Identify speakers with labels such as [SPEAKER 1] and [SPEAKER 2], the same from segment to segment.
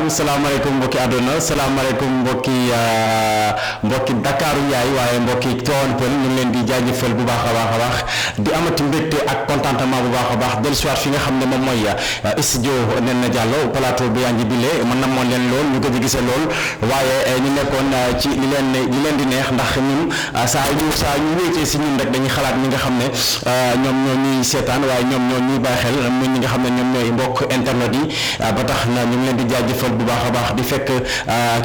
[SPEAKER 1] salaamaaleykum mbokki àdduna salaamaaleykum mbokki Dakaru yaay waaye mbokki Tivaouane Peulh ñu ngi leen di jaajëfal bu baax a baax di amati mbégte ak contentement bu baax a baax dellusiwaat fi nga xam ne moom mooy studio Néné Diallo plateau bi yaa ngi bile mën na moon leen lool ñu gëj a gisee lool waaye ñu nekkoon ci li leen di neex ndax ñun saa ñu wéetee si ñun rek dañuy xalaat ñi nga xam ne ñoom ñoo ñuy seetaan waaye ñoom ñoo ñuy bàyyi xel muy ñi nga xam ne ñoom ñooy mbokk internet yi ba tax na ñu ngi leen di jaajëfal bu baax a baax di fekk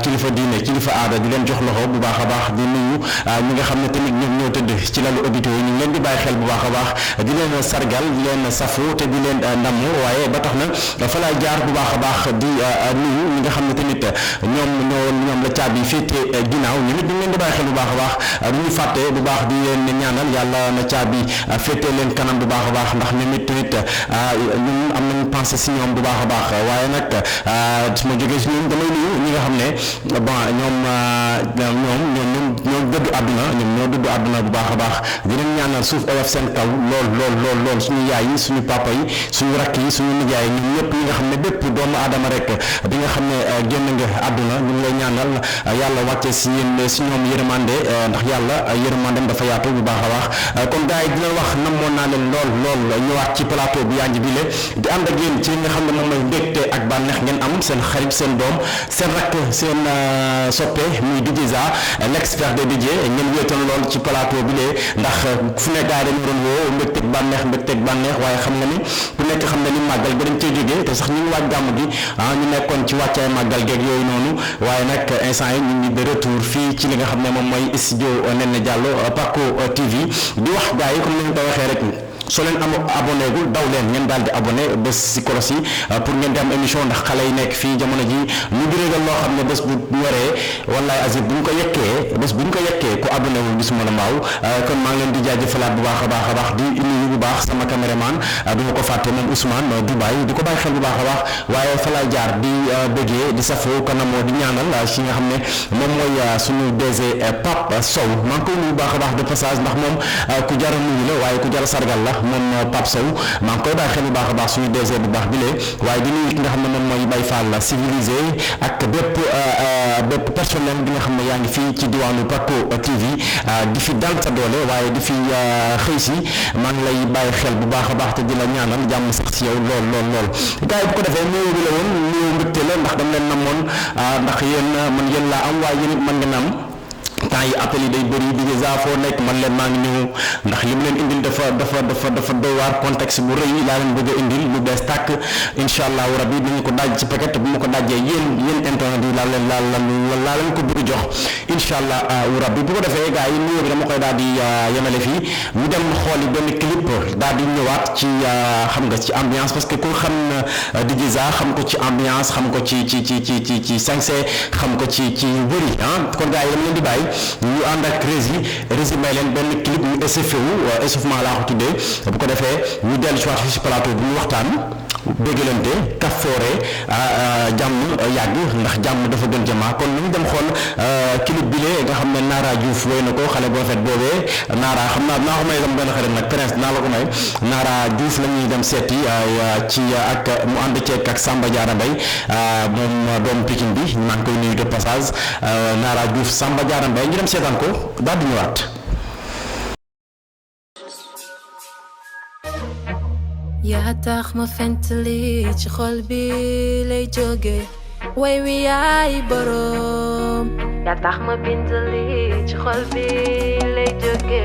[SPEAKER 1] kilifa diine kilifa aada di leen jox loxo bu baax a baax di nuyu ñi nga xam ne tamit ñoom ñoo tëdd ci lalu hôpitaux yi ñu ngi leen di bàyyi xel bu baax a baax di leen sargal di leen safu te di leen ndamu waaye ba tax na fa laay jaar bu baax a baax di nuyu ñi nga xam ne tamit ñoom la caabi féete ginnaaw ñu nit ñu leen di bàyyi xel bu baax a baax du ñu fàtte bu baax di leen ñaanal yàlla na caabi féete leen kanam bu baax a baax ndax ñoom it tamit ñun am nañu pensé si ñoom bu baax a baax waaye nag su ma jógee si ñun damay nuyu ñi nga xam ne bon ñoom dëddu àdduna ñoo dëddu àdduna bu baax a baax di leen ñaanal suuf oyof seen kaw lool suñu yaay yi suñu papa yi suñu rakk yi suñu nijaay ñun ñëpp ñi nga xam ne bépp doomu aadama rek bi nga xam ne génn nga àdduna ñu ngi lay ñaanal yàlla wàcce si ñoom yërmande ndax yàlla yërmandem dafa yaatu bu baax a baax kon gars yi dina wax namoon naa leen lool ñëwaat ci plateau bi yaa ngi bile di ànd ak yéen ci nga xam ne moom mooy mbégte ak bànneex ngeen am seen xarit seen doom seen rakk seen soppe muy DJ Za l'expert des DJ ngeen wéetoon lool ci plateau bi lee ndax fu ne gars yi dañu doon woo mbégteeg bànneex waaye xam nga ni ku nekk xam na ni màggal ga dañ cee jógee te sax ñu ngi waaj gàmm gi ñu nekkoon ci wàccaay màggal geeg yooyu noonu waaye nag instant yi ñu ngi de retour fii ci li nga xam ne moom mooy studio Néné Diallo Paco TV di wax gars yi comme ni ñu ko waxee rek soo leen abonné gul daw leen ngeen daal di abonné bés si kolos yi pour ngeen di am émission ndax xale yi nekk fii jamono ji ñu di régal loo xam ne bés bu waree wallaay azib bu ñu ko yekkee ku abonné wul gisuma la mbaaw kon maa ngi leen di jaajëfalaat bu baax a baax di nuyu bu baax sama caméraman du ma ko fàtte moom Ousmane Dubaï di ko bàyyi xel bu baax a baax waaye fa laay jaar di bëggee di safoo kanamoo di ñaanal si nga xam ne moom mooy suñu DG Pape Sow maa ngi koy nuyu bu baax a baax de passage ndax moom ku jar a nuyu la waaye ku jar a sargal la moom Pape Sow maa ngi koy bàyyi xel bu baax a baax suñu DG bu baax bi lee waaye di nuyu ki nga xam ne moom mooy Baye Fall civilisé ak bépp personnel bi nga xam ne yaa ngi fii ci diwaanu Paco TV di fi dal sa doole waaye di fi xëy si maa ngi lay bàyyi xel bu baax a baax te di la ñaanal jàmm sax ci yow lool gars yi bu ko defee nuyoo bi la woon nuyoo mbégte la ndax dama leen namoon ndax yéen man yéen laa am waaye yéen it man ngeen am temps yi appel yi day bëri di Za foo nekk man leen maa ngi ñëw ndax li mu leen indil dafa doy waar contexte bu rëy laa leen bëgg a indil lu bees tàkk incha allahu rabbi dañu ko daaj ci paquet bu ma ko dajee yéen internet yi laa leen ko bëgg jox incha allahu rabbi bu ko defee gars yi nuyoo bi dama koy daal di yemale fii ñu dem xooli benn clip daal di ñëwaat ci xam nga ci ambiance parce que ku xam DJ Za xam ko ci ambiance xam ko ci sañse xam ko ci bëri kon gars yi dama leen di bàyyi ñu ànd ak Rési may leen benn clip ñu échauffé échauffement laa ko tuddee bu ko defee ñu dellu si waat fii si plateau bi ñu waxtaan béggalante kafoore jàmm yàgg ndax jàmm dafa gën jamaa kon ñu dem xool clip bi lee nga xam ne Nara Diouf woy na ko xale bu rafet boobee Nara xam naa ko may dem benn xarit nag Prince naa la ko may Nara Diouf la ñuy dem seeti ci ak mu ànd ceeg ak Samba Diarra Mbaye moom doomu Pikine bi maa ngi koy nuyu de passage Nara Diouf Samba Diarra Mbaye ñu dem seetaan ko daal di ñëwaat.
[SPEAKER 2] yaa tax ma fentali ci xol bi lay jóge way wi yaay boroom yaa tax ma bindali ci xol bi lay jóge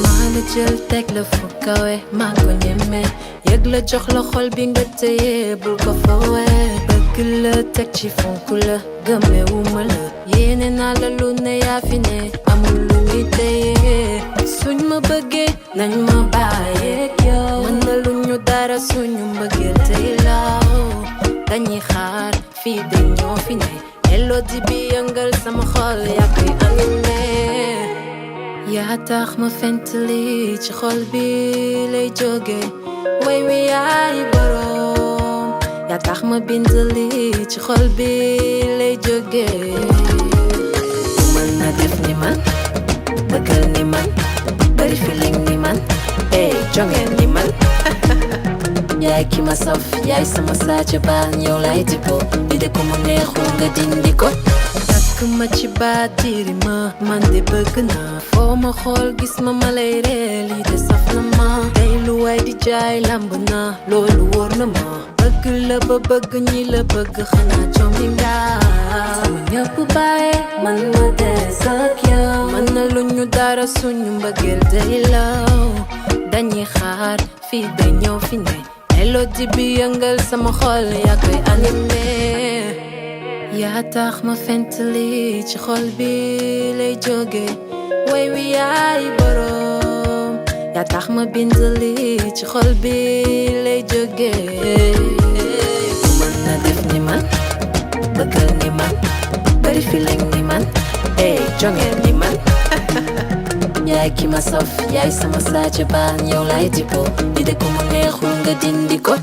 [SPEAKER 2] maa la jël teg la fu kawe maa ko ñeme yëg la jox la xol bi nga téye bul ko fawee bëgg la teg ci fonk la gëmewuma la yéene naa la lu ne yaa fi ne amul lu ñuy téye suñ ma bëggee nañ ma bàyyeeg yow mën na lu ñu dara suñu mbëggeel tey laaw dañuy xaar fii de ñoo fi ne mélodie bi yëngal sama xol yaa koy animé yaa tax ma fent li ci xol bi lay jóge way wi yaay borom yaa tax ma bind li ci xol bi lay jóge mën na def ni man bëggal ni man bari feeling ni man jongeen ni man yaay ki ma saf yaay sama saaca baan yow lay tipo di de ko mu neexul nga dindi ko takk ma ci baatiri ma man de bëgg naa foo ma xool gis ma ma lay ree lii de saf na ma tey lu waay di jaay lamb na loolu wóor na ma bëgg la ba bëgg ñi la bëgg xanaa jommi nga sama ñëpp bàyyi man ma des ak yow man na lu ñu dara suñu mbëggeel day law dañuy xaar fii de ñoo fi ne mélodie bi yëngal sama xol yaa koy animé yaa tax ma fent li ci xol bi lay jóge way wi yaay borom yaa tax ma bind li ci xol bi lay jóge mën na def ni man bëggal ni man bari feeling ni man jongeen ni man yaay ki ma saf yaay sama saaca baan yow lay tipo di de ko mu neexul nga dindi ko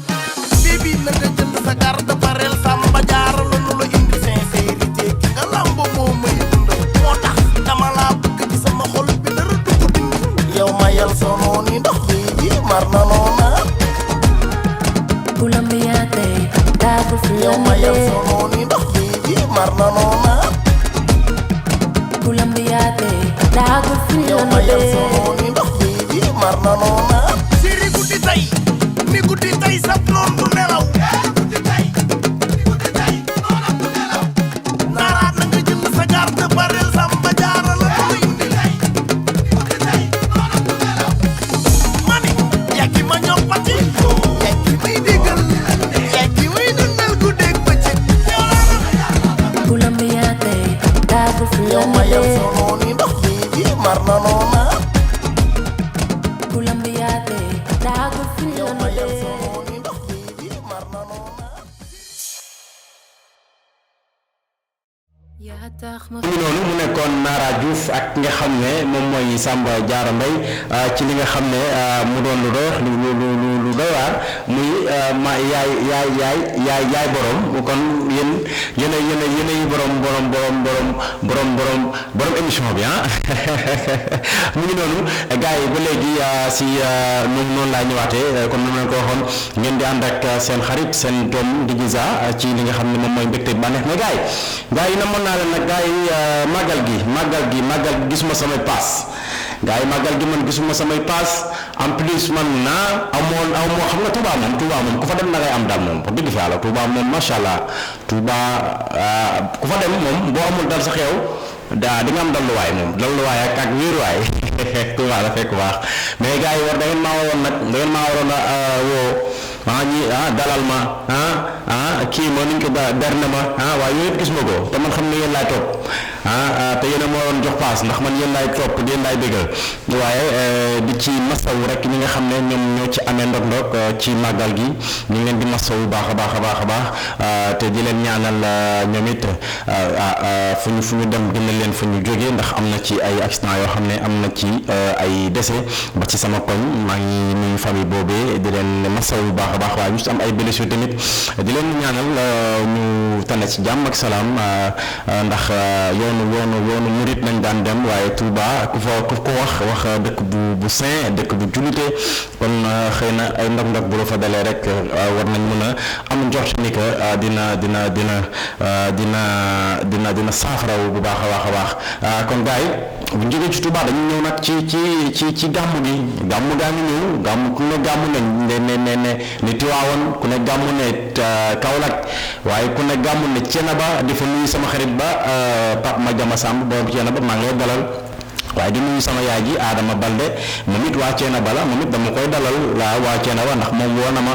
[SPEAKER 3] baby na nga jënd sa garde parel samba jaara la nu la indi sincérité ki nga lambo moo may dundal moo tax dama laa bëgg ci sama xol bi dara du ko dindi yow ma yal sa nooni ndox bi mar na noona
[SPEAKER 2] ku lamb yaa tey daagul fi
[SPEAKER 3] yow ma yal sa nooni ndox bi mar na noona
[SPEAKER 2] ku lamb yaa tey daagul fi
[SPEAKER 3] yow ma yal sa nooni ndox bi mar na noona siri guddi tey ni guddi tey sab noon du nelaw naaraat na nga jënd sa garde parel samba jaara la nu indi mani yàggi ma ñoppati yàggi may déggal yàggi may dundal guddeeg bëccëg
[SPEAKER 2] ku lamb yaa tey daagul fi
[SPEAKER 3] yow ma yal sa nooni ndox bi mar na noona
[SPEAKER 2] ku lamb yaa tey daagul fi
[SPEAKER 3] yow ma yal sa nooni ndox bi mar na noona
[SPEAKER 2] yaa tax ma
[SPEAKER 1] ñu noonu mu nekkoon Nara Diouf ak ki nga xam ne moom mooy Samba Diarra Mbaye ci li nga xam ne mu doon lu doy lu doy waar muy ma yaay borom kon yéen yi borom émission bi mu ngi noonu gars yi ba léegi si noonu laa ñëwaatee comme ni ma leen ko waxoon ngeen di ànd ak seen xarit seen doom di Giza ci li nga xam ne moom mooy mbégte bànneex mais gars yi namoon naa leen nag gars yi màggal gi gisuma samay paas gars yi màggal gi man gisuma samay paas en plus man aw moo xam nga Touba moom ku fa dem na ngay am daal moom wax dëgg fa yàlla Touba moom macha allah Touba ku fa dem moom boo amul dal sa xew di nga am dalluwaay moom dalluwaay ak wéeruwaay Touba la fekk baax mais gars yi da ngeen maa waroon a woo dalal ma kii ma nuñ ko berne ma waaye yooyu yëpp gis ma ko te man xam ne yéen laay topp te yéen a moo doon jox paas ndax man yéen laay topp di yéen laay bégal waaye di ci masawu rek ñi nga xam ne ñoom ñoo ci amee ndog-ndog ci màggal gi ñu ngi leen di masawu baax a baax te di leen ñaanal ñoom it fu ñu dem dina leen fu ñu jógee ndax am na ci ay accident yoo xam ne am na ci ay décès ba ci sama koñ maa ngi nuyu famille boobee di leen masawu baax a baax waaye ñu am ay blessures tamit di leen ñaanal ñu tane ci jàmm ak salaam ndax yoonu murit lañ daan dem waaye Touba ku ko wax dëkk bu saint dëkk bu jullite kon xëy na ay ndog-ndog bu la fa dalee rek war nañ mën a am njort ni que dina saafaraw bu baax a baax kon gars yi bu jógee ci Touba dañu ñëw nag ci gàmmu gi gàmmu gaa ngi ñëw gàmmu ku ne gàmmu ne ni Tiwaawoon ku ne gàmmu ne Kaolack waaye ku ne gàmmu ne Thiénaba di fa nuyu sama xarit ba Pape Madiama Samb boobu Thiénaba maa ngi lay dalal waaye di nuyu sama yaay ji Adama Balde moom it waa Ceena Bala moom it dama koy dalal waa Ceena Ba ndax moom woo na ma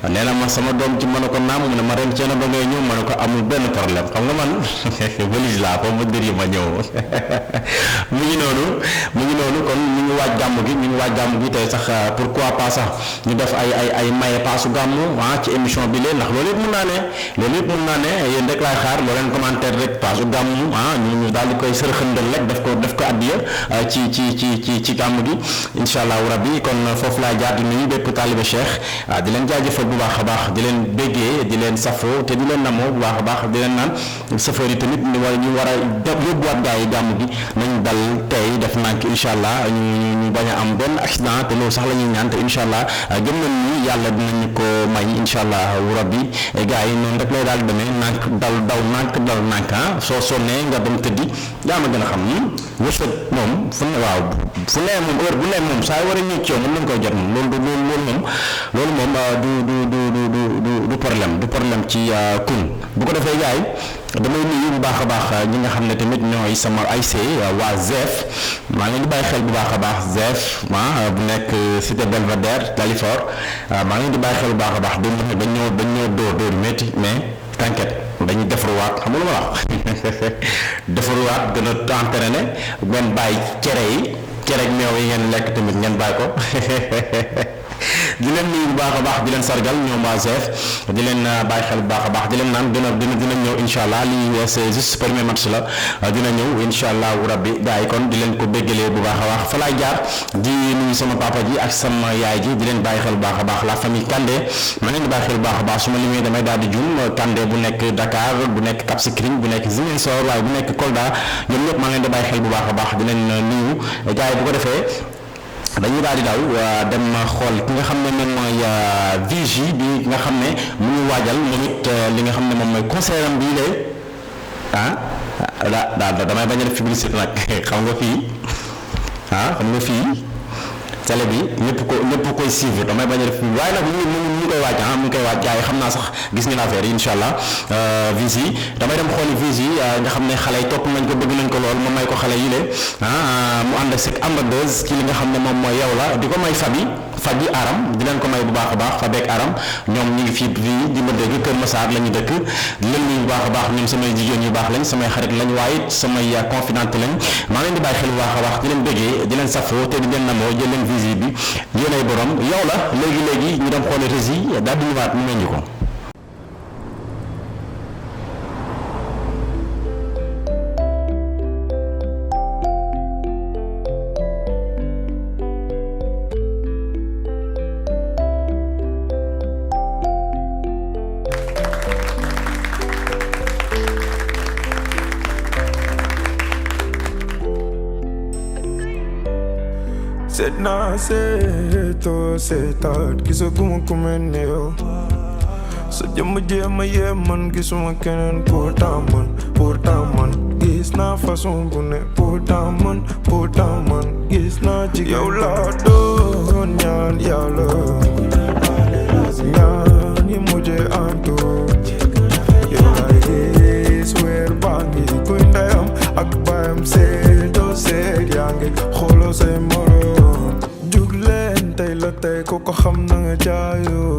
[SPEAKER 1] nee na ma sama doom ci mën a ko naam mu ne ma ren Ceena Ba ngay ñëw ma ne ko amul benn problème xam nga man valise laa ko ma dër yi ma ñëw mu ngi noonu kon ñu ngi waaj gàmm gi tey sax pourquoi pas sax ñu def ay maye paasu gàmm ci émission bi lee ndax loolu yëpp mën naa ne yéen rek laay xaar loo leen commentaire rek paasu gàmm ñu daal di koy sërxëndal rek def ko addiya ci gàmm gi incha allahu rabbi kon foofu laa jaar di nuyu bépp taalibe Cheikh di leen jaajëfal bu baax a baax di leen béggee di leen safoo te di leen namoo bu baax a baax di leen naan safar yi tamit ñu war a yóbbuwaat gaa yi gàmm gi nañ dal tey def nànk incha allah ñu bañ a am benn accident te loolu sax la ñuy ñaan te incha allah gëm nañ ni yàlla dinañu ko may incha allah rabbi gaa yi noonu rek lay daal demee nànk dal nànk soo sonnee nga dem tëddi yaa ma gën a xam wërsëg moom fu ne moom heure bu ne moom saa war a ñëw ci yow mën nañ koy jot moom loolu moom du problème ci kun bu ko defee gaay damay nuyu bu baax a baax ñi nga xam ne tamit ñooy sama ASC waa ZEF maa ngi leen di bàyyi xel bu baax a baax ZEF bu nekk cité Belvedere Dalifort maa ngi leen di bàyyi xel bu baax a baax dañ ñoo dóor métti mais t'inquiète dañuy defaruwaat xam nga lu ma wax defaruwaat gën a entraîné ngeen bàyyi cere ak meew yi ngeen lekk tamit ngeen bàyyi ko di leen nuyu bu baax a baax di leen sargal ñoom waa ZEF di leen bàyyi xel bu baax a baax di leen naan dina ñëw incha allah lii c'est juste premier match la dina ñëw incha allah rabbi gars yi kon di leen ko béggalee bu baax a baax fa laay jaar di nuyu sama papa ji ak sama yaay ji di leen bàyyi xel bu baax a baax la famille Kandé ma leen di bàyyi xel bu baax a baax su ma limee damay daal di jum Kandé bu nekk Dakar bu nekk Cap Skirring bu nekk Ziguinchor waaye bu nekk Kolda ñoom ñëpp maa leen di bàyyi xel bu baax a baax di leen nuyu gars yi bu ko defee dañuy daal di daw dem xool ki nga xam ne moom mooy Vigie bi nga xam ne mu ngi waajal moom it li nga xam ne moom mooy concert am bii lee damay bañ a def publicité nag xam nga fii télé bi ñëpp koy suivre damay bañ a def waaye nag mu ngi koy waaj gars yi xam naa sax gis ngeen affaire yi incha allah Vigie damay dem xooli Vigie nga xam ne xale yi topp nañ ko bëgg nañ ko lool ma may ko xale yi le mu ànd ak ambassadeur ci li nga xam ne moom mooy yow la di ko may Fabi Aram di leen ko may bu baax a baax Fabi ak Aram ñoom ñi ngi fii di ma dégg Kër Massar la ñu dëkk di leen nuyu bu baax a baax ñoom samay jigéen yu baax lañ samay xarit lañ waaye samay confidente lañ maa leen di bàyyi xel bu baax a baax di leen bëggee di leen safoo te di leen namoo jël leen Vigie bi yéen ay borom yow la léegi ñu dem xooli rési daal di ñëwaat ñu meññi ko.
[SPEAKER 4] Said nah, seetaat gisaguma ku mel ni yow sa jëmm jéema yee man gisuma keneen pourtant man gis naa façon bu ne pourtant man gis naa jigéen yow laa doon ñaan yàlla ñaan yi mujjee antu yow laay gis weer baa ngi kuy ndeyam ak baayam seetoo seet yaa ngi xooloo say morom jug leen tey la tey ko xam na nga jaayoo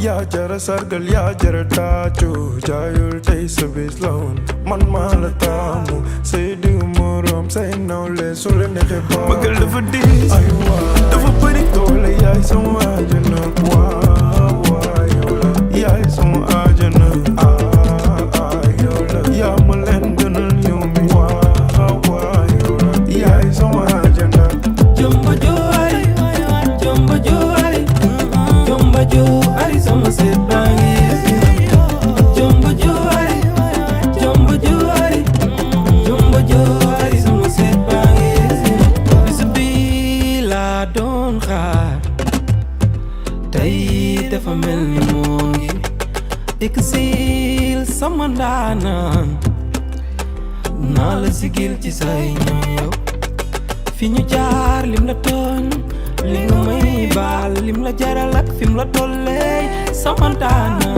[SPEAKER 4] yaa jara sargal yaa jara taacu jaayul tey sa bis la woon man maa la taamu say diw morom say nawle su la neexee ba bëggal dafa diis dafa bëri doole yaay sama àjjana waay yaay sama àjjana yow la yaa ma leen gënal yow mi waay yaay sama àjjana
[SPEAKER 5] jomba joari sama seet baa ngi jomba joari sama seet baa ngi bis bi laa doon xaar tey dafa mel ni moo ngi exil sama ndaanaan naa la sigil ci say ñëw fi ñu jaar lim la tooñ li nga may baal lim la jaral ak fim la tollee sama ndaana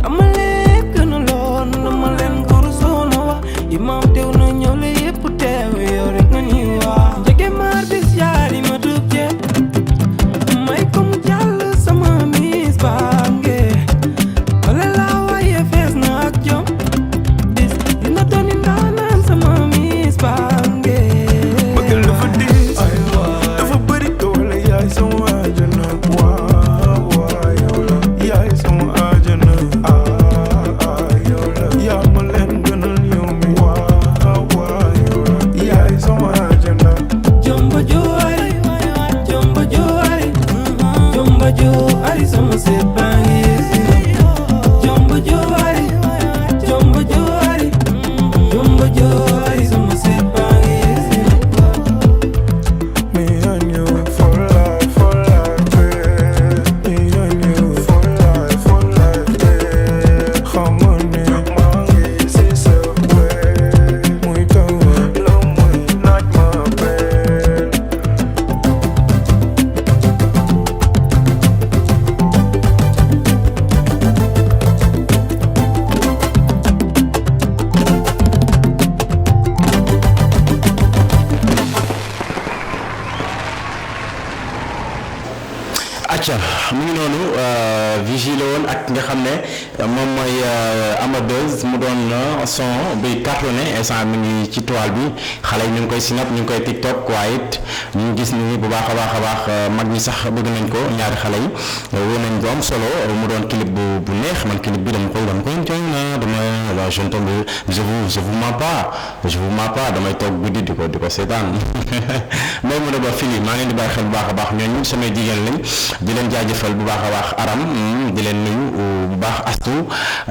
[SPEAKER 5] dama leen gën a loon dama leen góor soona wax imaam teew na ñëw la yépp teew yow rek nga ñuy wax jomba jo ari sama seet baa ngi yegsi na jomba jo ari jomba jo ari jomba jo ari sama seet baa ngi yegsi na
[SPEAKER 4] Me and you for life, babe. Me and you for life, babe. Xam nga ne maa ngi si sa wet. Muy taw la muy naaj ma benn.
[SPEAKER 1] acca mu ngi noonu vigile woon ak nga xam ne moom mooy Amadeus mu doon son bi cartonné instant mi ngi ci toile bi xale yi ñu ngi koy sinap ñu ngi koy tiktok waaye it ñu ngi gis ni bu baax a baax mag ñi sax bëgg nañ ko ñaari xale yi woo nañ ko am solo mu doon clip bu neex man clip bi dama koy tooñ na dama je ne tombe je vous mens pas damay toog guddi di ko seetaan mais mu ne ba fili maa ngi leen di bàyyi xel bu baax a baax ñooñu samay jigéen lañ di leen jaajëfal bu baax a baax aram di leen nuyu bu baax astu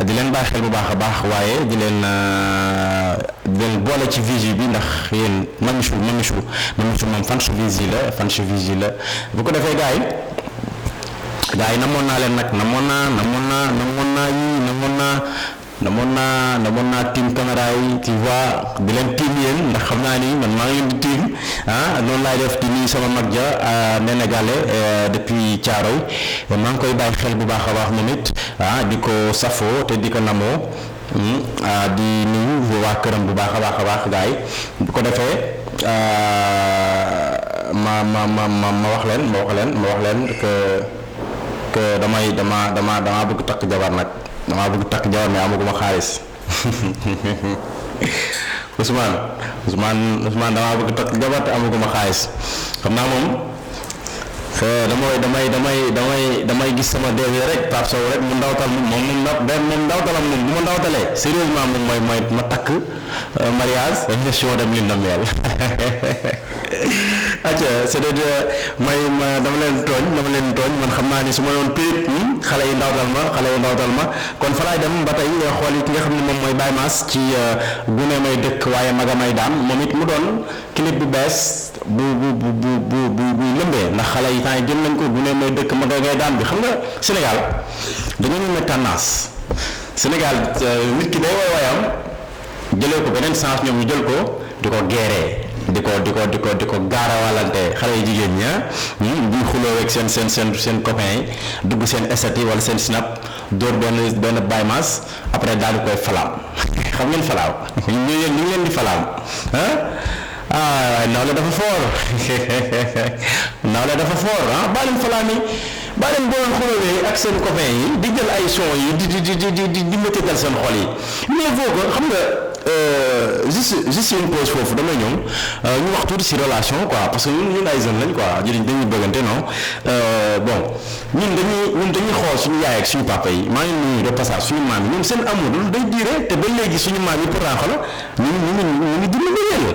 [SPEAKER 1] di leen bàyyi xel bu baax a baax waaye di leen boole ci vigie bi ndax yéen Mamichou moom fan su vigie la bu ko defee gars yi namoon naa leen nag namoon naa team caméra yi tu vois di leen team yéen ndax xam naa ni man maa ngi leen di team noonu laay def di nuyu sama mag ja Nene Gale depuis Thiaroye maa ngi koy bàyyi xel bu baax a baax moom it di ko safoo te di ko namoo di nuyu waa këram bu baax a baax gars yi bu ko defee ma wax leen que dama bëgg takk jabar nag damaa bëgg takk jabar mais amaguma xaalis Ousmane damaa bëgg takk jabar te amaguma xaalis xam naa moom damay gis sama DG rek Pape Sow rek mu ndawtal moom ndawtalam moom bu ma ndawtalee sérieusement moom mooy ma takk mariage gestion dem li ndameel acca c'est de dama leen tooñ man xam naa ni su ma doon périt xale yi ndawtal ma kon fa laay dem ba tey xool yi ki nga xam ne moom mooy Baye Mass ci gune may dëkk waaye maga may daan moom it mu doon clip bu bees bu lëmbee ndax xale yi temps yi jël nañ ko gune may dëkk maga ngay daan bi xam nga Sénégal dañoo ñu ne tendance Sénégal nit ki day wayam jëlee ko beneen sens ñoom ñu jël ko di ko geeree di ko gaarawalante xale yu jigéen ñi buy xuloo ak seen copain yi dugg seen estat yi wala seen snap dóor benn Baye Mass après daal di koy falaam xam ngeen falaaw ñu ngi leen di falaam waaye nawle dafa fort baa leen falaam yi baa leen boo leen xulóowee ak seen copain yi di jël ay son yi di métégal seen xol yi mais boo ko xam nga juste une pause foofu damay ñëw ñu wax tuuti si relation quoi parce que ñun ay jeunes lañ quoi dañuy bëggante non bon ñun dañuy xool suñu yaay ak suñu papa yi maa ngi nuyu de passage suñu maam yi ñun seen amour day diire te ba léegi suñu maam yi pourtant xoolal ñu ngi dund ngëneel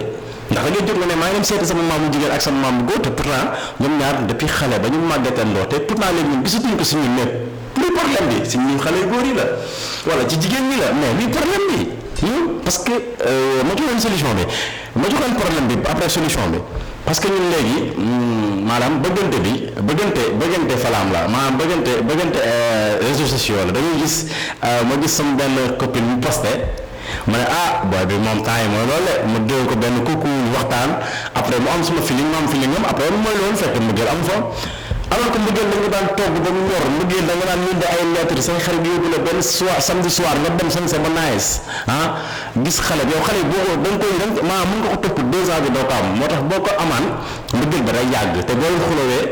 [SPEAKER 1] ndax da ngay jóg nga ne maa ngi dem seeti sama maamu jigéen ak sama maamu góor te pourtant ñoom ñaar depuis xale ba ñu màggatandoo te pourtant léegi ñun gisatuñ ko si ñun mais plus problème bi si ñun xale yu góor yi la wala ci jigéen ñi la mais lii problème bi parce que ma joxoon solution bi ma joxoon problème bi après solution bi parce que ñun léegi maanaam bëggante falaam la maanaam bëggante réseaux sociaux la dañuy gis ma gis sama benn copine bu posté ma ne booy bi moom temps yi mooy loolu de ma déglu ko benn kooku waxtaan après mu am sama feeling ma am feeling am après mooy loolu fekk mbëggeel am fa alors que mbëggeel da nga daan togg ba mu ñor mbëggeel da nga daan yónnee ay lettres say xarit yóbbu la benn soir samedi soir nga dem sañ sa ba nice gis xale bi yow xale boo ko da nga koy maa mën nga ko topp 2 ans bi doo ko am moo tax boo ko amaan mbëggeel ba day yàgg te boo leen xulowee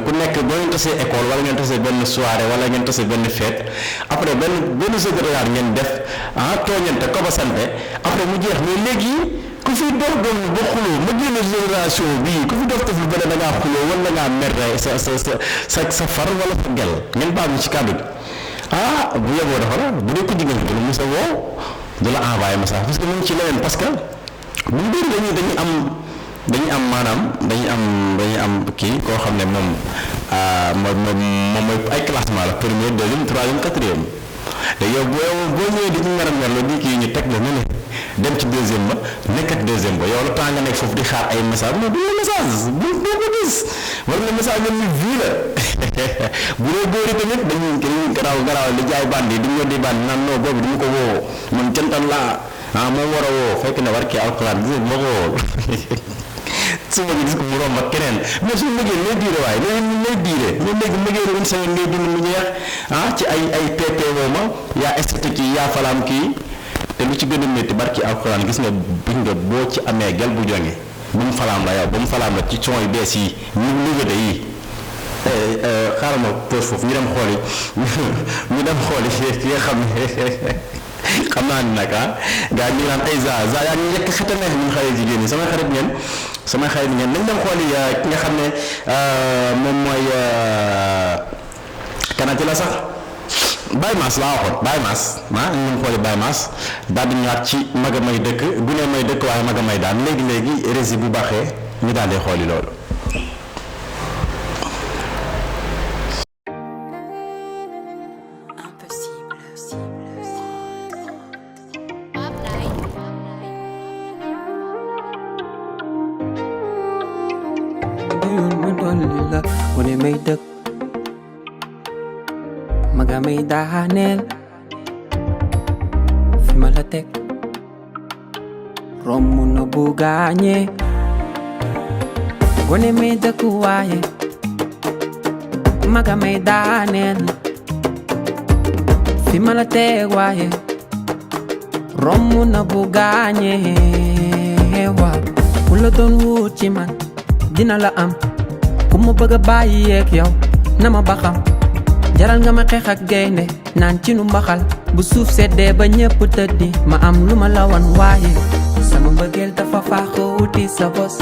[SPEAKER 1] ku nekk boo ngeen tasee école wala ngeen tasee benn soirée wala ngeen tasee benn fête après benn jeu de regard ngeen def tooñante ko ba sante après mu jeex mais léegi ku fi dox doon ba xuloo ma génn génération bii ku fi dox def lu bëri da ngaa xuloo wala da ngaa mer sa far wala sa gel ngeen baal ñu ci kàddu gi bu yeboo dafa la bu dee ko jigéen bi du la mos a woo du la envoyé message parce que mu ngi ci leneen parce que bu bëri dañuy am dañuy am maanaam dañuy am kii koo xam ne moom mooy ay classement la premier deuxième troisième quatrième léegi yow boo ñëwee di ñu mer a merloo di kii ñu teg la ne dem ci deuxième ba nekk ak deuxième ba yow la temps nga nekk foofu di xaar ay message non du la message bu ko gis wala na message ñoom ñu vie la bu dee góor yi tamit dañuy garaaw di jaay bandi yi duñu di bandi naan non boobu du ñu ko woo man jantal laa moom war a woo fekk ne war kii alxuraan gis nga moo ko woo su ma gis ko mu romb ak keneen mais suñu mbëggeel lay diire waaye lay diire mais léegi mbëggeelu une semaine ngay dund mu ñeex ci ay pp mooma yaa esthétique yi yaa falaam kii te lu ci gën a métti barki alxuraan gis nga boo ci amee gel bu jonge ba mu falaam la yow ba mu falaam la ci son yu bees yi ñu lugade yi xaaral ma pause foofu ñu dem xooli ki nga xam ne xam naa ni nag gars ñu naan ay za yaa ngi njëkk xet a neex ñun xale jigéen ñi samay xarit ngeen nañ dem xooli ki nga xam ne moom mooy kanati la sax Baye Mass laa waxoon Baye Mass ñu ngi xooli Baye Mass daal di ñëwaat ci maga may dëkk bu ne may dëkk waaye maga may daan léegi rési bu baaxee ñu daal di xooli loolu.
[SPEAKER 5] Wane may dëkk maga may daaneel fi ma la teg romb na bu gaañee wane may dëkk waaye maga may daaneel fi ma la teg waaye romb na bu gaañee waaw ku la doon wut ci man dina la am ku ma bëgg a bàyyi yeeg yow na ma baxam jaral nga ma xeex ak gaynde naan ci nu mbaxal bu suuf seddee ba ñépp tëddi ma am lu ma la wan waaye sama mbëggeel dafa faax wuti sa bos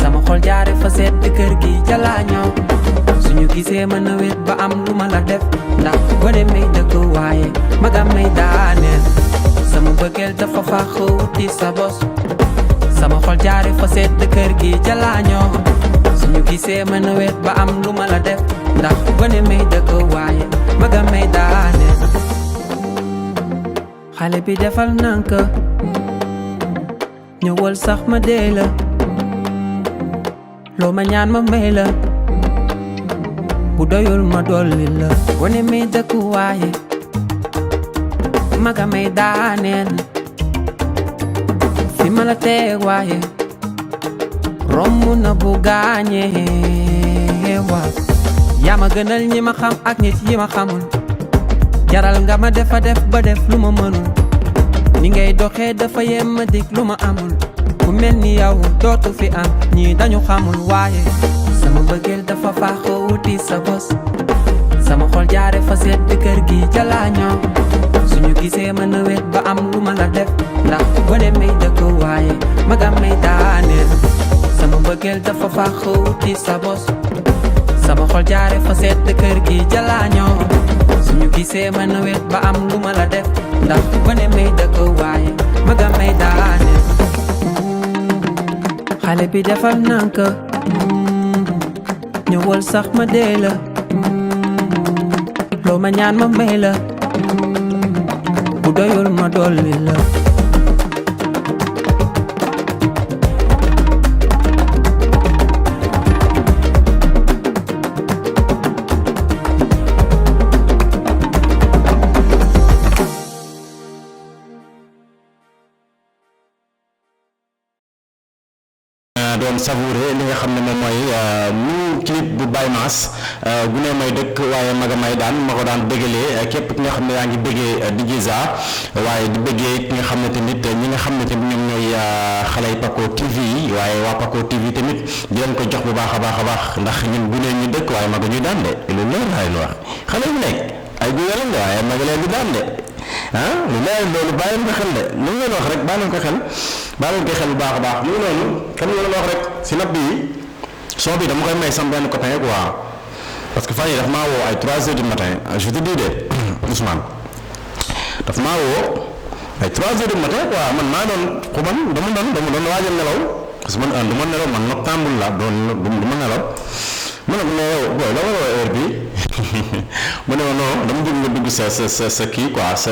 [SPEAKER 5] sama xol jaare fa sedd kër gi jalaa ñëw suñu gisee mën a wét ba am lu ma la def ndax gone may dëkk waaye magam may daaneel sama mbëggeel dafa faax wuti sa bos sama xol jaare fa sedd kër gi jalaa ñëw suñu gisee mën a wét ba am lu ma la def ndax gone may dëkk waaye maga may daane xale bi defal nank ñëwal sax ma dee la loo ma ñaan ma may la bu doyul ma dolli la gone may dëkk waaye maga may daaneel fi ma la teeg waaye romb na bu gaañee waaw yaa ma gënal ñi ma xam ak nit yi ma xamul jaral nga ma defa def ba def lu ma mënul ni ngay doxee dafa yem ma dig lu ma amul ku mel ni yow dootu fi am ñii dañu xamul waaye sama mbëggeel dafa faax wuti sa bos sama xol jaare fa sedd kër gi jalaa ñëw suñu gisee mën a wét ba am lu ma la def ndax gone may dëkk waaye magam may daaneel sama mbëggeel dafa faax wuti sa bos sama xol jaare fa sedd kër gi jalaa ñëw suñu gisee mën a wét ba am lu ma la def ndax gone may dëkk waaye magam may daaneel xale bi defal nank ñëwal sax ma dee la loo ma ñaan ma may la bu doyul ma dolli la
[SPEAKER 1] doon savouré li nga xam ne moom mooy mu clip bu Baye Mass bu ne may dëkk waaye maga may daan ma ko daan bëggalee képp ki nga xam ne yaa ngi bëggee DJ Za waaye di bëggee ki nga xam ne tamit ñi nga xam ne tamit ñoom ñooy xale yi Paco TV yi waaye waa Paco TV tamit di leen ko jox bu baax a baax a baax ndax ñun bu ne ñu dëkk waaye maga ñuy daan de lu leer laa leen wax xale bu nekk ay gu yaram de waaye maga leen di daan de lu leer loolu bàyyi leen ko xel de lu ngeen wax rek bàyyi leen ko xel bu baax a baax ñu ngi noonu comme ñu la wax rek si nab bi son bi dama koy may sam benn copain quoi parce que fan yi daf maa woo ay 3 heures du matin je te dis de Ousmane daf maa woo ay 3 heures du matin quoi man maa doon xuban dama doon waaj a nelaw parce que man du ma nelaw man noctambule la du ma nelaw ma ne ko mais yow booy la war a heure bi mu ne ma non dama bëgg nga dugg sa kii quoi sa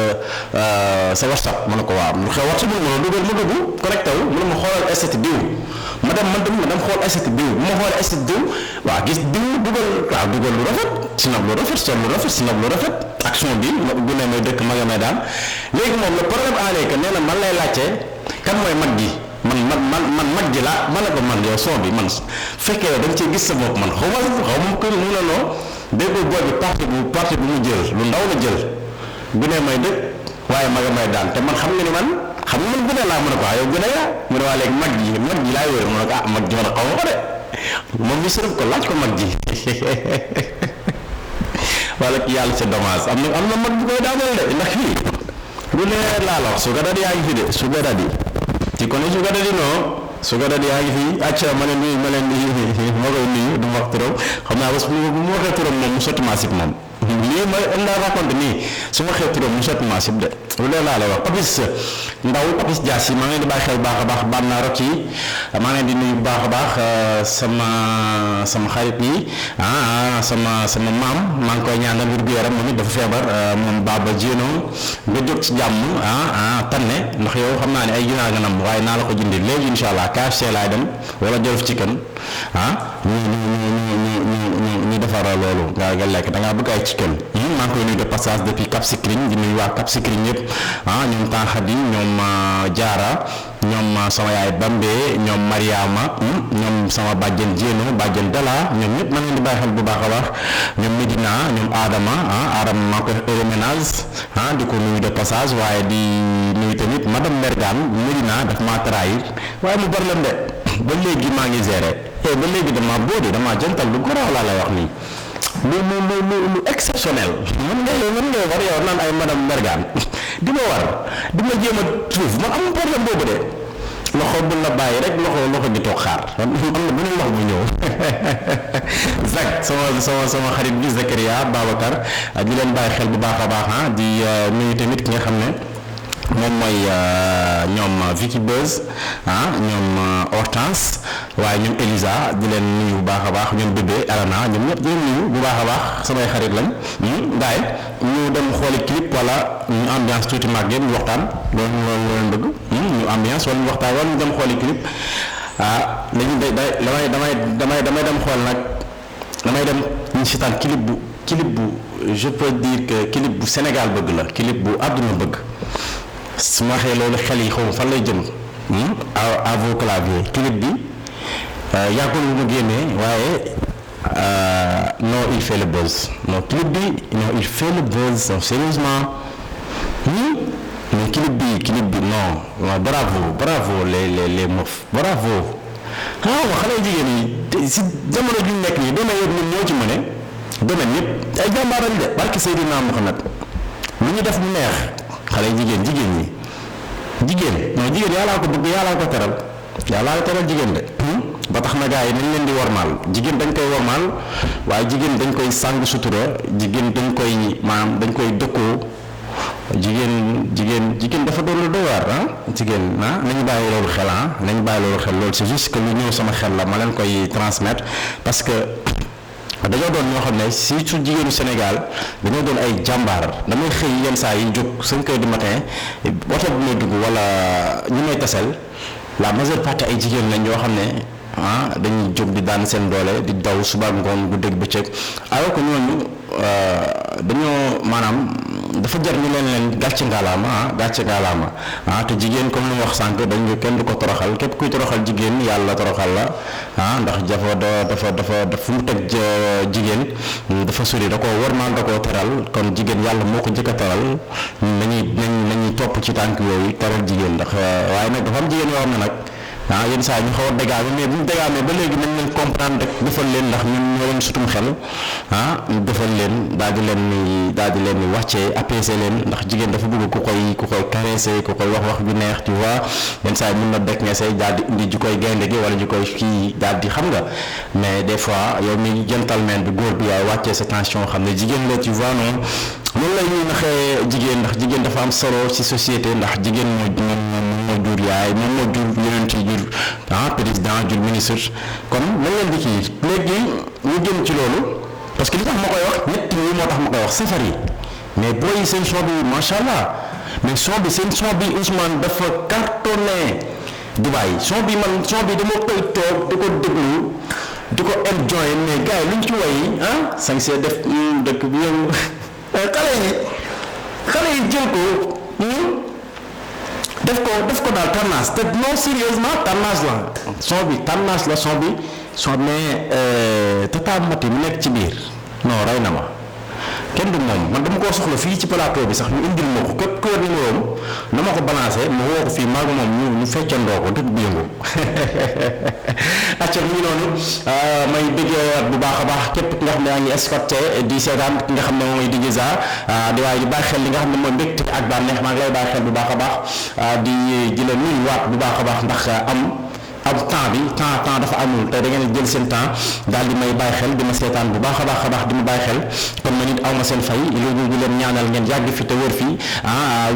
[SPEAKER 1] WhatsApp ma ne ko waaw lu xew WhatsApp bi ma dugal ma dugg connecté wu mu ne ma xoolal statut diw ma dem xool statut diw bu ma xoolee statut diw waaw gis diw dugal lu rafet sinab lu rafet sol lu rafet sinab lu rafet action bi bu ne may dëkk ma nga may daan léegi moom le problème en est que nee na man lay laajte kan mooy mag gi man mag ji laa ma ne ko man yow son bi man fekkee yow da nga cee gis sa bopp man xaw ma ko mu ne noo dégg nga booy bi parti bu mu jël lu ndaw la jël bu ne may dëkk waaye ma nga may daan te man xam nga ni man gune laa mën a ko yow gune yaa mu ne waa léegi mag ji laay wér mu ne ko mag ji man xaw ma ko de moom mi sërëf ko laaj ko mag ji wala ki yàlla c'est dommage am na mag bu koy daaneel de ndax fii lu leer laa la wax su ko dadi yaa ngi fi de su ko dadi ci kon su ko dadi non su ko dadi yaa ngi fi acca ma leen nuyu ma koy nuyu du ma wax turam xam naa bés bu ma waxee turam moom mu sotti maasib moom lii ma la raconte nii su ma waxee turam mu sotti maasib de lu leer laa lay wax Papis Dias yi maa ngi leen di bàyyi xel baax a baax baam naa rok yi maa ngi leen di nuyu bu baax a baax sama xarit yi sama maam maa ngi koy ñaanal wér gu yaram moom it dafa feebar moom Baba Diéno nga jóg ci jàmm tànne ndax yow xam naa ne ay ginaar nga nam waaye naa la ko jëndee léegi incha allah KFC laay dem wala Jolof Chicken ñu defar loolu nga lekk da ngaa bëgg ay chicken maa ngi koy nuyu de passage depuis Cap Skirring di nuyu waa Cap Skirring yëpp ñoom Tanxadi ñoom Jaara ñoom sama yaay Bambe ñoom Mariama ñoom sama bàjjen Jéeno bàjjen Dala ñoom ñëpp maa ngi leen di bàyyi xel bu baax a baax ñoom Medina ñoom Adama maa ngi koy ménage di ko nuyu de passage waaye di nuyu tamit madame Mergane Medina daf maa trahir waaye mu bari leen de ba léegi maa ngi géré ba léegi dama boodi dama jantal lu goro laa lay wax nii lu exceptionnel mën ngay war yow naan ay madame Mergane di ma war di ma jéem a suuf man amul problème boobu de loxo bu la bàyyi rek loxo gi toog xaar am na beneen loxo bu ñëw Zak sama xarit bi Zakaria Babacar di leen bàyyi xel bu baax a baax di nuyu tamit ki nga xam ne moom mooy ñoom Vicky Buzz ñoom Hortense waaye ñoom Elisa di leen nuyu bu baax a baax ñoom bébé Alana ñoom ñëpp di leen nuyu bu baax a baax samay xarit lañ gaay ñu dem xooli clip wala ñu ambiance tuuti mag ñu waxtaan loolu leen bëgg ñu ambiance wala ñu waxtaan wala ñu dem xooli clip damay dem xool nag damay dem ñu seetaan clip bu je peux dire que clip bu Sénégal bëgg la clip bu àdduna bëgg su ma waxee loolu xel yi xaw fan lay jëm à vos claviers clip bi yàggul bu mu génnee waaye non il fait le buzz non clip bi non il fait le buzz sérieusement mais clip bi non bravo les meufs bravo xale jigéen yi si jamono ju nekk nii domaine yëpp ñun ñoo ci mën a domaine yëpp ay jàmbaaral de barki Seydina Muhammad lu ñu def mu neex xale jigéen yàllaa ko bëgg yàllaa ko teral jigéen de ba tax na gars yi nañ leen di wormaal jigéen dañ koy wormaal waaye jigéen dañ koy sàng sutura jigéen dañ koy dëkkoo jigéen dafa doon lu doy waar jigéen nañu bàyyi loolu xel loolu c'est juste que lu ñëw sama xel la ma leen koy transmettre parce que dañoo doon ñoo xam ne surtout jigéenu Sénégal dañoo doon ay jàmbaar damay xëy yenn saa yi jóg 5 heures du matin oto bu may dugg wala ñu may tasel la majeure partie ay jigéen lañ yoo xam ne dañuy jóg di daan seen doole di daw suba ngoon guddeeg bëccëg alors que ñooñu dañoo maanaam dafa jar ñu leen gàcce ngaalaama te jigéen comme ni wax sànq dañu kenn du ko toroxal képp kuy toroxal jigéen yàlla toroxal la ndax dafa fu mu teg jigéen dafa sori da koo wormaal da koo teral kon jigéen yàlla moo ko jëkk a teral nañuy topp ci tànk yooyu teral jigéen ndax waaye nag dafa am jigéen yoo xam ne nag yenn saa ñu xaw a dégaame mais bu ñu dégaamee ba léegi nañ leen comprendre rek defal leen ndax ñun ñoo leen sutum xel defal leen daal di leen ni wàccee apaiser leen ndax jigéen dafa bëgg ku koy caresser ku koy wax ju neex tu vois yenn saa yi mën na bekk nga say daal di indi ju koy gaynde gi wala ju koy kii daal di xam nga mais des fois yow mi gentleman bi góor bi yaay wàccee sa tension xam ne jigéen la tu vois noonu la ñuy naxee jigéen ndax jigéen dafa am solo ci société ndax jigéen mooy moo jur yaay moom moo jur yeneen ci jur président jur ministre kon nañ leen di kii léegi ñu jëm ci loolu parce que li tax ma koy wax ñett ñi moo tax ma koy wax safar yi mais booy seen son bi macha allah mais son bi seen son bi Ousmane dafa cartonné Dubaï son bi dama koy toog di ko déglu di ko enjoy mais gars yi luñ ci woy sañ see def dëkk bi yow xale yi jël ko def ko daal tendance te non sérieusement tendance la son bi tendance la son mais Tata Mati mu nekk ci biir non rey na ma kenn du moom man dama koo soxla fii ci plateau bi sax ñu indil ma ko képp ku wér numéro na ma ko balancé ma woo ko fii maag moom ñu feccandoo ko dëkk bi yëngu acca mu noonu may bëggee bu baax a baax képp ki nga xam ne yaa ngi escorté di seetaan ki nga xam ne moom mooy di Giza di waaye di bàyyi xel li nga xam ne mooy mbégte ak bànneex maa ngi lay bàyyi xel bu baax a baax di la nuyuwaat bu baax a baax ndax am temps bi temps dafa amul te da ngeen jël seen temps daal di may bàyyi xel di ma seetaan bu baax a baax di ma bàyyi xel kon ma nit aw ma seen fay loolu di leen ñaanal ngeen yàgg fi te wër fii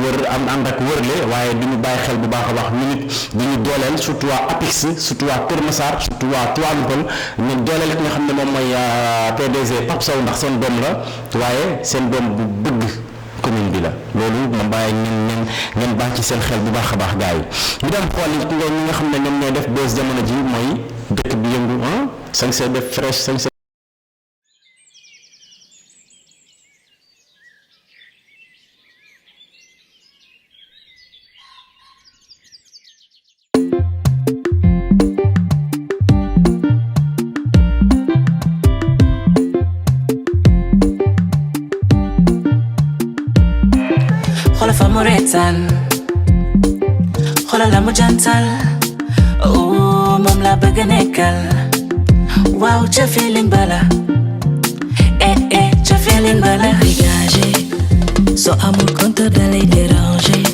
[SPEAKER 1] wër ànd ak wërle waaye di ñu bàyyi xel bu baax a baax ñu nit di ñu dooleel surtout waa APIX surtout waa Kër Massar surtout waa Tivaouane Peulh ñu dooleel ki nga xam ne moom mooy PDG Pape Sow ndax seen doom la waaye seen doom bu bëgg commune bi la loolu ma bàyyi ngeen baax ci seen xel bu baax a baax gars yi ñu dem xool ñi nga xam ne ñoom ñooy def buzz jamono ji mooy dëkk bi yëngu sañ see def fresh sañ see
[SPEAKER 6] xoolal la mu jantal moom la bëgg nekkal waaw ca feeling bala ca feeling bala dégagé soo amul compteur da lay déranger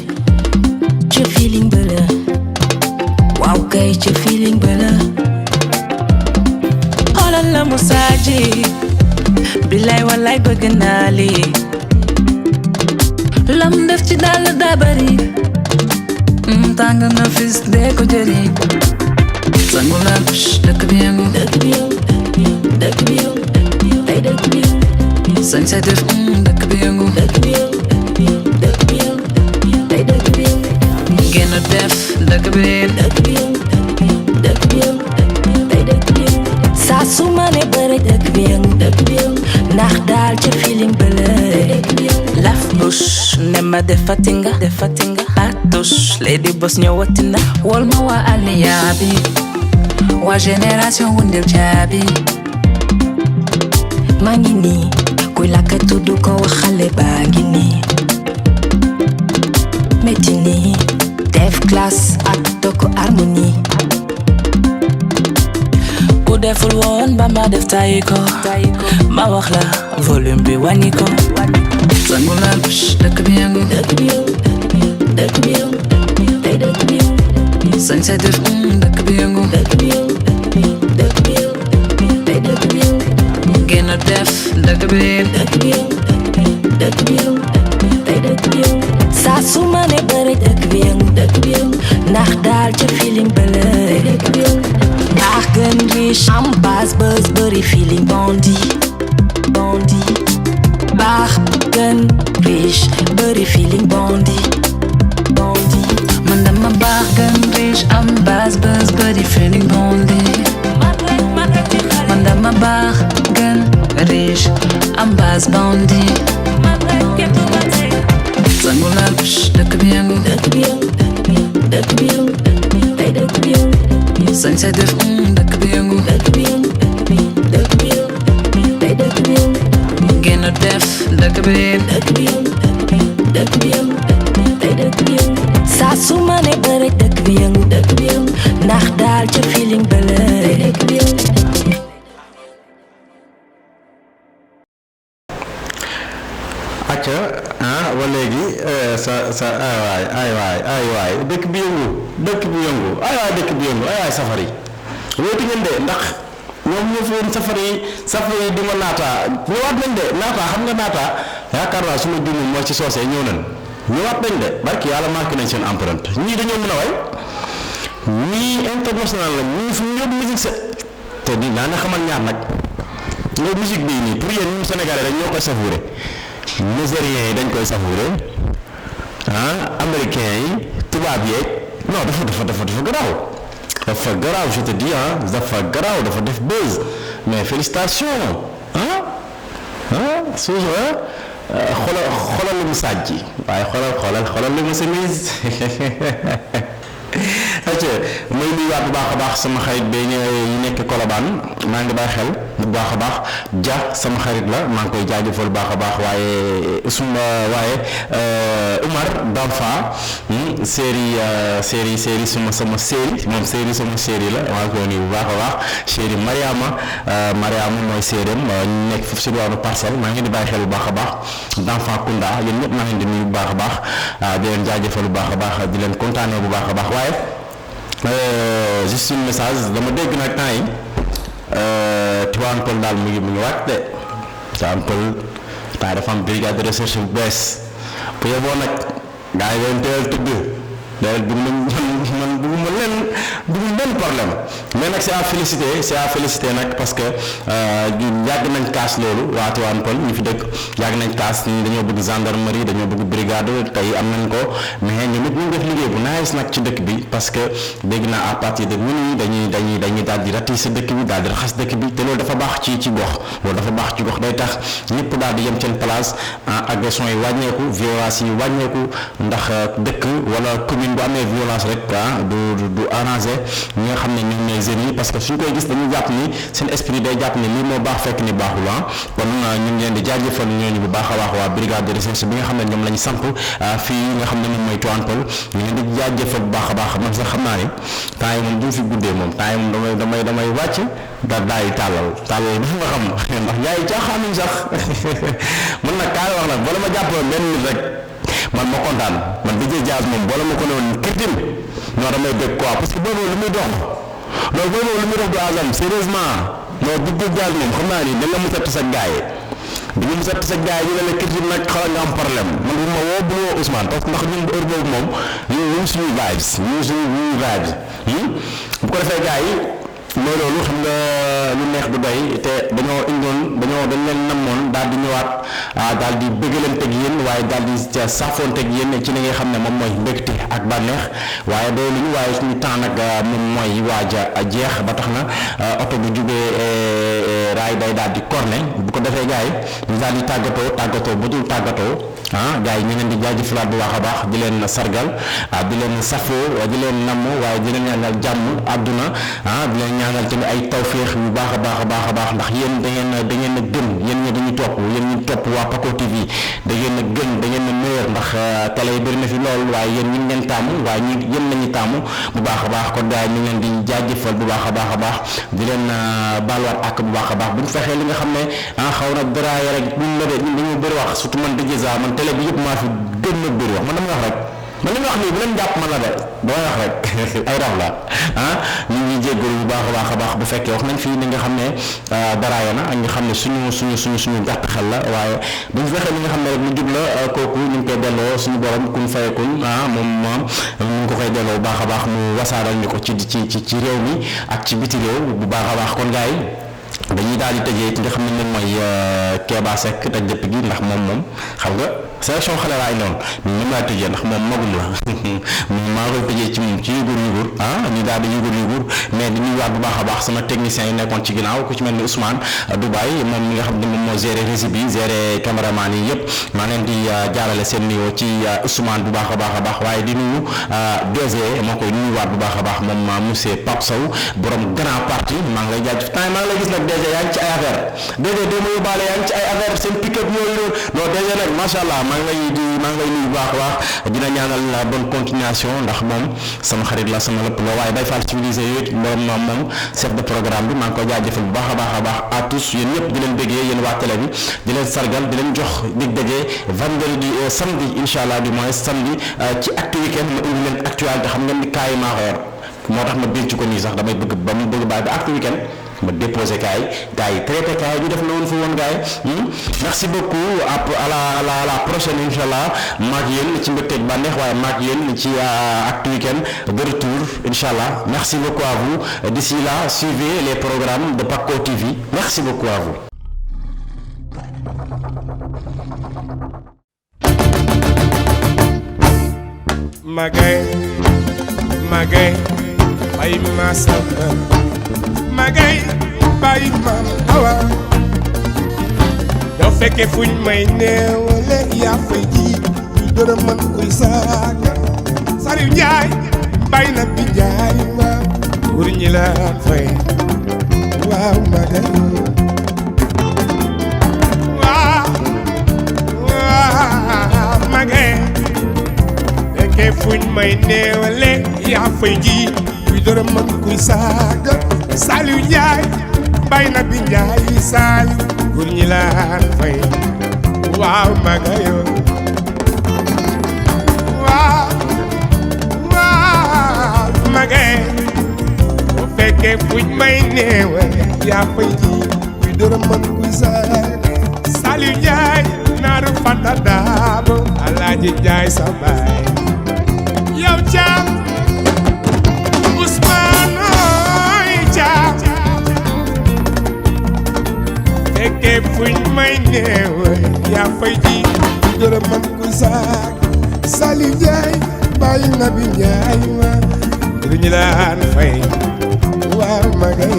[SPEAKER 6] ca feeling bala waaw kay ca feeling bala xoolal la mu saaji billaay wallaay bëgg naa lii lam def ci dal daa bari tàng na fis dee ko jëri sangu la dëkk bi yëngu dëkk bi yëngu tey dëkk bi yëngu sañ sa def dëkk bi yëngu dëkk bi yëngu tey dëkk bi yëngu génn def dëkk bi yëngu tey dëkk bi yëngu saa su ma ne bëre dëkk bi yëngu ndax daal ca feeling bële laf bush ne ma defatinga atush lady boss ñëwatina wol ma waa aliya bi waa génération wundel jaabi maa ngi nii kuy lakka tudd ko wax xale baa ngi nii metti nii def classe ak tokk harmonie ku deful woon ba ma def tayi ko ma wax la volume bi wàññi ko sangu la dëkk bi yëngu dëkk bi yëngu tey dëkk bi yëngu sañ sa def dëkk bi yëngu dëkk bi yëngu tey dëkk bi yëngu génn def dëkk bi yëngu tey dëkk bi yëngu saa su ma ne bëre dëkk bi yëngu ndax daal ca feeling bële dëkk bi yëngu baax gën riche am base buzz bëri feeling bondi baax gën riche bëri feeling bondi man dama baax gën riche am base buzz bëri feeling bondi man dama baax gën riche am base bondi sangu la dëkk bi yëngu tey dëkk bi yëngu sañ sa def dëkk bi yëngu tey dëkk bi yëngu génn def dëkk bi yëngu tey dëkk bi yëngu saa su ma ne bëre dëkk bi yëngu ndax daal ca feeling bële dëkk bi yëngu
[SPEAKER 1] acca ba léegi ay waay dëkk bi yëngu ay waay dëkk bi yëngu ay waay safari wóotu ngeen de ndax ñoom ñoo fi woon safari di ma naata ñëwaat nañ de naata xam nga naata yaakaar naa su ma juumee moo ci soosee ñëw nañ ñëwaat nañ de barki yàlla marqué nañ seen empreinte ñii dañoo mën a way ñii international la ñii fu ñu yóbbu musique set te di naa ne xamal ñaar nag nga musique bii nii pour yéen ñun Sénégalais rek ñoo koy savouré nigériens yi dañ koy savouré américains yi tubaab yeeg non dafa garaaw dafa garaaw je te dis dafa garaaw dafa def buzz mais félicitations xoolal lu mu sàjji waaye xoolal lu mu semise may nuyuwaat bu baax a baax sama xarit ba yi nekk Colobane maa ngi bàyyi xel bu baax a baax ja sama xarit la maa ngi koy jaajëfal bu baax a baax waaye Umar Damfa série sama série moom série sama série la maa ngi koy nuyu bu baax a baax série Mariama mooy séeréem ñu nekk foofu si diwaanu Parcelles maa ngi di bàyyi xel bu baax a baax Damfa Kunda yéen ñëpp maa ngi di nuyu bu baax a baax di leen jaajëfal bu baax a baax di leen kontaanee bu baax a baax waaye juste un message dama dégg nag temps yi Tivaouane Peulh daal mu ngi wàcc de Tivaouane Peulh temps dafa am brigade de recherche bu bees bu yeboo nag gaa yi leen teel tudd léegi man bëgguma benn problème mais nag c'est à féliciter nag parce que yàgg nañ kaas loolu waa Tivaouane Peulh ñu fi dëkk yàgg nañ kaas ni dañoo bëgg gendarmerie dañoo bëgg brigade tey am nañ ko mais ñoom it ñu ngi def liggéey bu nice nag ci dëkk bi parce que dégg naa à partir de minuit dañuy daal di ratisser dëkk bi daal di raxas dëkk bi te loolu dafa baax ci gox loolu dafa baax ci gox day tax ñëpp daal di yem seen place agression yi wàññeeku violence yi wàññeeku ndax dëkk wala commune bu amee violence rek du arrangé ñi nga xam ne ñoom ñooy jeunes yi parce que suñ koy gis dañuy jàpp ni seen esprit day jàpp ni lii moo baax fekk ni baaxul kon ñu ngi leen di jaajëfal ñooñu bu baax a baax waa brigade de recherche bi nga xam ne ñoom la ñu samp fii nga xam ne moom mooy Tivaouane Peulh ñu ngi leen di jaajëfal bu baax a baax man sax xam naa ni temps yi moom duñ fi guddee moom temps yi moom damay wàcc daal di tàllal dafa nga xam ndax yaay caaxaanuñ sax man nag kaay wax nag bala ma jàppoon benn nit rek man ma kontaan man DJ Jazz moom bala ma ko ne woon kirtim non damay dégg quoi parce que boobu lu muy dox loolu boobu lu muy dox du hasard sérieusement non DJ Jazz moom xam naa ni da nga musat sa gaay yi dañu musat sa gaay yi ñu ne la kirtim nag xaw nga am problème man bu ma woo bu ma woo Ousmane parce que ndax ñun heure boobu moom ñu suñuy vibes bu ko defee gaay yi mooy loolu xam nga lu neex du doy te dañ leen namoon daal di ñëwaat daal di bëggalanteeg yéen waaye daal di saafoonteeg yéen ci li nga xam ne moom mooy mbégte ak bànneex waaye doolu ñu waaye suñu temps nag moom mooy waaj a jeex ba tax na oto bu jubee raay day daal di corné bu ko defee gars yi ñu daal di tàggatoo ba dul tàggatoo gars yi ñu leen di jaajëfalaat bu baax a baax di leen sargal di leen safoo di leen namm waaye di leen ñaanal jàmm àdduna di leen ñaanal tamit ay tawféex yu baax a baax ndax yéen da ngeen a gën yéen ñi dañuy topp yéen ñi topp waa Paco TV da ngeen a gën da ngeen a meilleur ndax télé yi bëri na fi lool waaye yéen ñu ngi leen taamu waaye yéen lañuy taamu bu baax a baax kon gars yi ñu ngi leen di jaajëfal bu baax a baax di leen baaluwaat ak bu baax a baax bu ñu fexee li nga xam ne xaw na daraay rek ñun dañoo bëri wax surtout man DJ Za man télé bi yëpp maa fi gën a bëri wax man dama wax rek man li ma wax nii bu leen jàpp man la de damay wax rek ay raw la ñu ngi jéggalu bu baax a baax bu fekkee wax nañ fii ni nga xam ne daraaya na ak nga xam ne suñu gàtt xel la waaye bu ñu fexee li nga xam ne rek mu jub la kooku ñu ngi koy delloo suñu borom kun fayekun moom ñu ngi ko koy delloo bu baax a baax mu wasaaral ñu ko ci réew mi ak ci biti réew bu baax a baax kon gars yi dañuy daal di tëjee ki nga xam ne moom mooy Kéba Seck taj dëpp gi ndax moom xam nga sélection xale laay noonu ni laa tëjee ndax moom magum la maa koy tëjee ci moom ci yugur ñu daal di yugur mais di nuyuwaat bu baax a baax sama technicien yi nekkoon ci ginnaaw ku ci mel ni Ousmane Dubaay moom mi nga xam ne moom moo géré régie bi géré caméraman yi yëpp maa leen di jaarale seen nuyoo ci Ousmane bu baax a baax waaye di nuyu DG maa koy nuyuwaat bu baax a baax moom monsieur Pape Sow borom grand parti maa ngi lay jaajëf temps maa ngi lay gis nag DG yaa ngi ci ay affaire DG doo ma yóbbaale yaa ngi ci ay affaire seen pick-up yooyu non DG nag macha allah maa ngi lay nuyu bu baax a baax dina ñaanal la bonne continuation ndax moom sama xarit la sama lépp la waaye day fal civilisé yooyu moom chef de programme bi maa ngi koy jaajëfal bu baax a baax à tous yéen ñëpp di leen bëggee yéen waa télé bi di leen sargal di leen jox dig dajee vendredi samedi incha allah du moins samedi ci actu weekend ma indi leen actualité xam ngeen ni kaay maa ko yor moo tax ma biir ci ko nii sax damay bëgg ba mu bëgg bàyyi ba actu weekend ma déposé kaay gars yi traité kaay ñu def la woon fa woon gars yi merci beaucoup à la prochaine inchallah maak yéen ci mbégteeg bànneex waaye maak yéen ci Actu Weekend de retour inchallah merci beaucoup à vous d'ici là suivez les programmes de Paco TV merci beaucoup à vous.
[SPEAKER 7] Magay bay ma samba magay bay ma awa doo fekke fuñ may neewale yaa fay ji ñu dara man koy saaga Saliou Ndiaye bay na bi Ndiaye waaw wur ñi la fay waaw magay waaw magay ke fuñ may neewale yaa fay ji kuy dara man kuy saaga Saliou Ndiaye bay na bi Ndiaye Saliou góor ñi laan fay waaw magayo waaw magay bu fekkee fuñ may neewale yaa fay ji kuy dara man kuy saaga Saliou Ndiaye naaru fanta daabo Alaaji Ndiaye sa baay yow Thiam Ousmane ooy Thiam fekkee fuñ may neewe yaa fay ji dara man kuy saag Saliou Ndiaye bàyyi na bi Ndiaye wa dara ñu laan fay waaw magay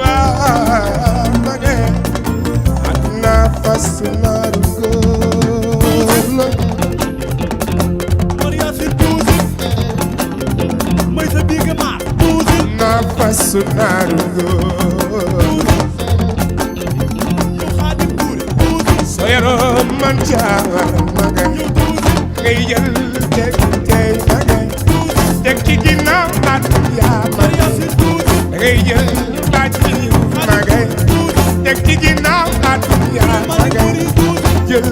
[SPEAKER 7] waaw magay aduna fas naaru Sunarugo soyaro man jawa maga ngay jël tek tay maga tek ci ginnaaw at ya maga ngay jël bàcci maga tek ci ginnaaw at ya maga jël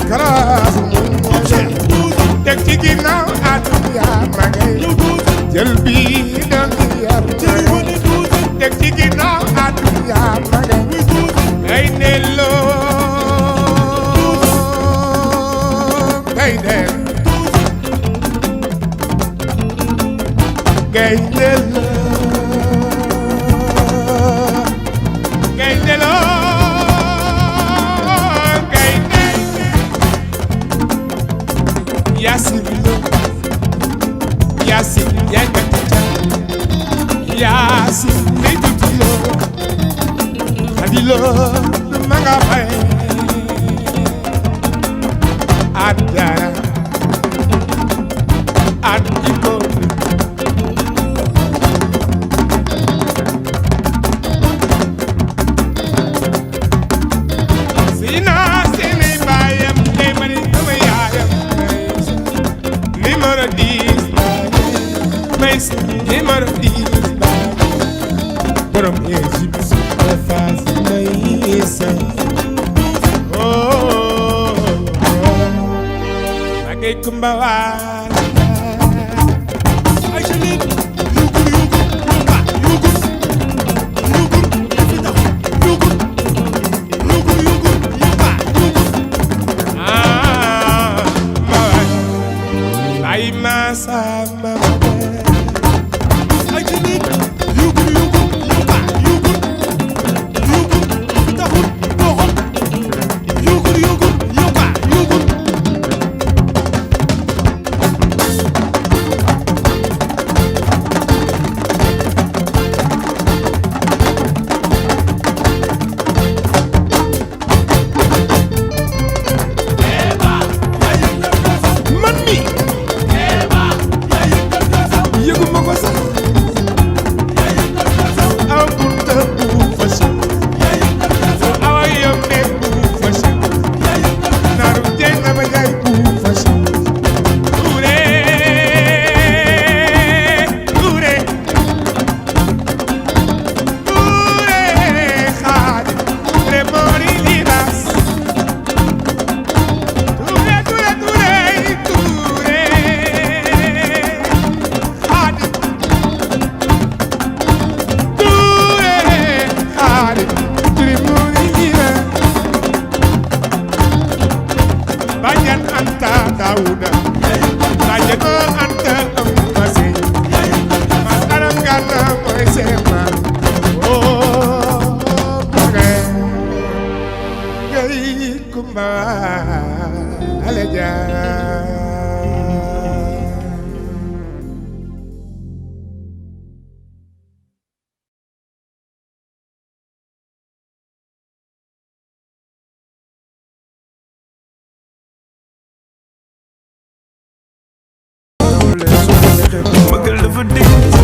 [SPEAKER 7] karaas mu tek ci ginnaaw at ya maga jël bi dan ya tek ci ginnaaw at yaa maga ngay nelloo ngay dem ngay nelloo ngay nelloo ngay dem Yaasin Yaasin Yaasin Adilo manga fay adara adiko sina sene bayam de mari sama yaayam numéro 10 mais numéro 10 borom Égypte faz isso oh magay kumbawa ay jeli ay masa ay jeli kumba ale jaar
[SPEAKER 4] Mbëggeel dafa dégg